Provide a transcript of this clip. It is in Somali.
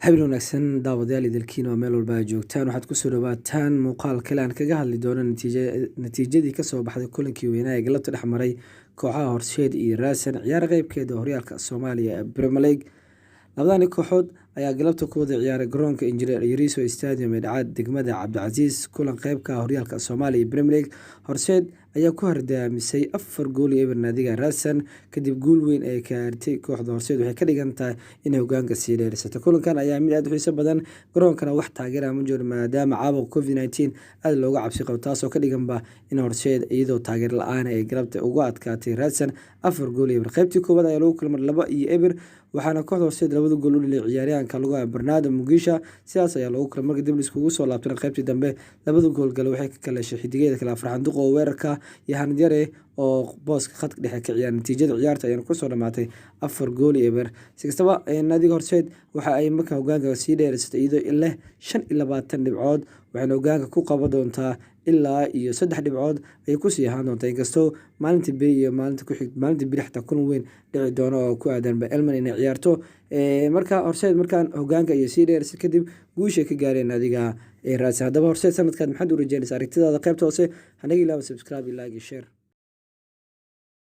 Habeen wanaagsan, daawadayaal idilkiin oo meel walba aad joogtaan. Waxaad kusoo dhawaataan muuqaal kale aan kaga hadli doono natiijadii kasoo baxday kulankii weynaa ee galabta dhex maray kooxaha Horseed iyo Raasan, ciyaar qeybkeeda horyaalka Soomaaliya ee Premier League. Labadani kooxood ayaa galabta ku wada ciyaaray garoonka Injineer Yariiso Stadium ee dhaca degmada Cabdicasiis, kulan qeybka horyaalka Soomaaliya ee Premier League. Horseed ayaa ku hardaamisay 4-0 naadiga Raasan kadib guul weyn ee gaartay kooxda Horseed. Waxay ka dhigan tahay inay hogaanka sii dheerisato. Kulankan ayaa mid aad u xiiso badan, garoonkana wax taageera ma jiro maadaama caabuqa COVID-19 aad looga cabsi qabo, taasoo ka dhiganba in Horseed iyadoo taageer la-aan ay galabta uga adkaatay Raasan 4-0. Qaybtii koowaad ayaa lagu kulmay 2-0, waxaana kooxda Horseed labada gool u dhaliyay ciyaaryahanka lagu hayo Bernardo Mugisha. Sidaas ayaa loogu kala markii dib iskugu soo laabtay qaybtii dambe, labada gool gale waxay ka kala heshay xidigeeda kale Farxan Duqo oo weerarka iyo Hanad Yare oo booska khadka dhexe ka ciyaar. Natiijada ciyaarta ayaana kusoo dhamaatay 4-0. Si kastaba, naadiga Horseed waxa ay marka hogaanka sii dheerisatay iyadoo leh 25 dhibcood, waxayna hogaanka ku qaban doontaa ilaa iyo saddex dhibcood ayay kusii ahaan doontaa, inkastoo maalinta beri iyo maalinta ku xig, maalinta beri xataa kulan weyn dhici doono oo ku aadanba Elman inay ciyaarto. Marka Horseed markaan hogaanka iyo sii dheerisay kadib guusha ka gaareen naadiga Raadsan. Haddaba, Horseed sanadkan maxaad u rajeynaysaa? Aragtidaada qaybta hoose hanaga ilaaba, subscribe, like iyo share.